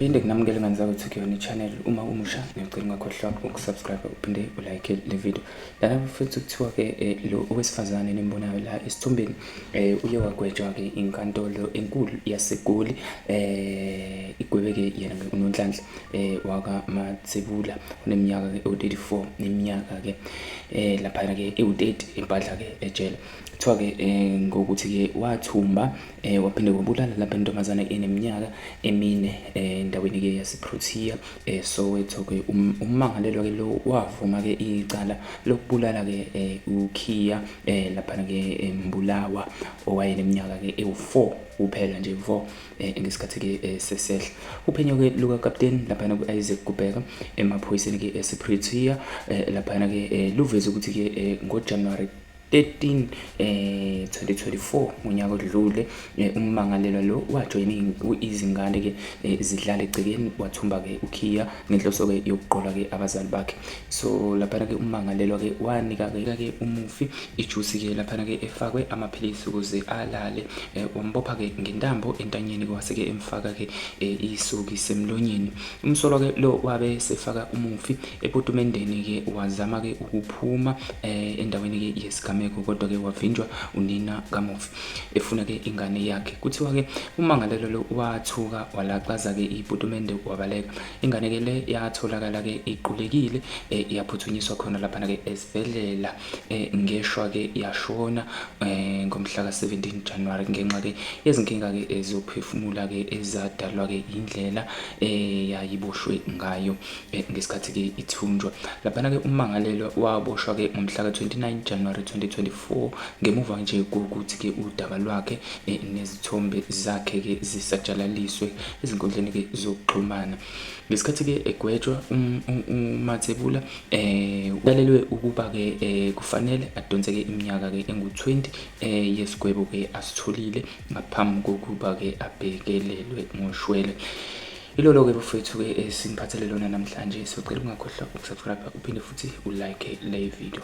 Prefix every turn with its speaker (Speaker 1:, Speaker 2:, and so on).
Speaker 1: Phinde kunamukele ngane zakwethu kuyona i-channel. Uma umusha, ngiyacela ungakhohlwa ukusubscribe, uphinde ulike le video. Lana futhi kuthiwa-ke lo owesifazane nimbonayo la esithombeni uye wagwetshwa-ke inkantolo enkulu yaseGoli, igwebe-ke yena uNonhlanhla wakaMatsebula oneminyaka-ke ewu-34 neminyaka-ke laphana-ke ewu-30 impahla-ke ejele. Kuthiwa-ke ngokuthi-ke wathumba waphinde wabulala lapha intombazane eneminyaka emine endaweni-ke yaseProtea eSoweto-ke. Ummangalelwa-ke lo wavuma-ke icala lokubulala-ke uKhiya laphana-ke Mbulawa owayeneminyaka-ke ewu-4 kuphela nje, 4 ngesikhathi-ke sesehla. Uphenyo-ke lukakapteni laphana ku-Isaac Kubheka emaphoyiseni-ke eseProtea laphana-ke luveze ukuthi-ke ngoJanuwari 13 2024, ngonyaka odlule, ummangalelwa lo wajoyina izingane ke zidlala egcekeni, wathumba ke uKhiya ngenhloso ke yokuqola ke abazali bakhe. So laphana ke ummangalelwa ke wanika ke umufi ijusi ke laphana ke efakwe amaphilisi ukuze alale, wambopha ke ngentambo entanyeni, kwase ke emfaka ke isokisi emlonyeni. Umsolwa ke lo wabe sefaka umufi epotumendeni ke, wazama ke ukuphuma endaweni ke yesigameko, kodwa ke wavinjwa unina kamufi efuna ke ingane yakhe. Kuthiwa ke ummangalelwa lo wathuka, walaxaza ke ipotumende, wabaleka. Ingane ke le yatholakala ke iqulekile, yaphuthunyiswa khona laphana ke esibhedlela. Ngeshwa ke yashona ngomhla ka-17 January ngenxa ke yezinkinga ke ezophefumula ke ezadalwa ke indlela eyayiboshwe ngayo ngesikhathi ke ithunjwa. Laphana ke ummangalelwa waboshwa ke ngomhla ka-29 January 2024 ngemuva nje kokuthi ke udaba lwakhe nezithombe zakhe ke zisatshalaliswe ezinkundleni ke zokuxhumana. Ngesikhathi ke egwetshwa uMatsebula, uyalelwe ukuba ke kufanele adonse ke iminyaka ke engu-20 yesigwebo ke asitholile ngaphambi kokuba ke abhekelelwe ngoshwele. Ilolo ke bafowethu ke esiniphathele lona namhlanje. Socela ungakhohlwa ukusubscribe, uphinde futhi ulike le video.